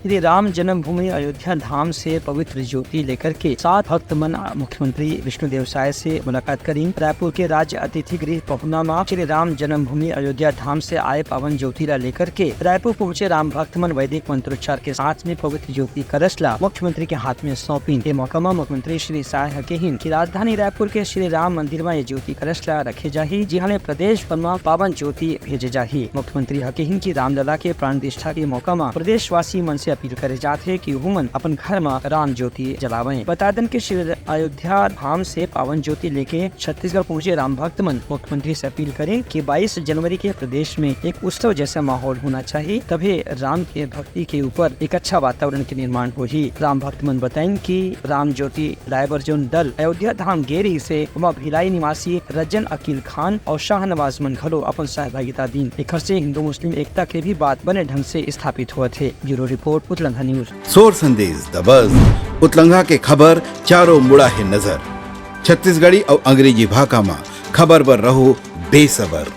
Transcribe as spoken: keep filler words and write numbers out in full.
श्री राम जन्मभूमि अयोध्या धाम से पवित्र ज्योति लेकर के सात भक्त मन मुख्यमंत्री विष्णुदेव साय से मुलाकात करिन। रायपुर के राज्य अतिथि गृह पहुना म श्री राम जन्मभूमि अयोध्या धाम से आए पावन ज्योति ला लेकर के रायपुर पहुंचे राम भक्त मन वैदिक मंत्रोच्चार के साथ में पवित्र ज्योति कलश ला मुख्यमंत्री के हाथ में सौंपिन। ए मौका म मुख्यमंत्री श्री साय ह कहिन कि राजधानी रायपुर के श्री राम मंदिर म ये ज्योति कलश ला रखे जाही, जिहां ले प्रदेश भर म पावन ज्योति भेजे जाही। मुख्यमंत्री ह कहिन कि रामलला के प्राण प्रतिष्ठा के मौका म प्रदेशवासी मन से अपील करे जात हे कि उहू मन अपन घर म राम ज्योति जलावें। बता देन कि श्री अयोध्या धाम से पावन ज्योति लेके छत्तीसगढ़ पहुंचे राम भक्त मन मुख्यमंत्री से अपील करें कि बाईस जनवरी के प्रदेश में एक उत्सव जैसा माहौल होना चाहिए, तभे राम के भक्ति के ऊपर एक अच्छा वातावरण के निर्माण होही। राम भक्त मन बताइन कि राम ज्योति लाए बर जोन दल अयोध्या धाम गे रहिस हे, ओमा भिलाई निवासी रजन अकील खान अउ शाहनवाज मन घलो अपन सहभागिता दीन। एखर से हिंदू मुस्लिम एकता के भी बात बने ढंग से स्थापित होवत हे। Bureau report, Utlangha news. सोर संदेश द बज, उतलंघा के खबर चारों मुड़ा हे नजर। छत्तीसगढ़ी अउ अंग्रेजी भाखा म खबर बर रहो बेसबर।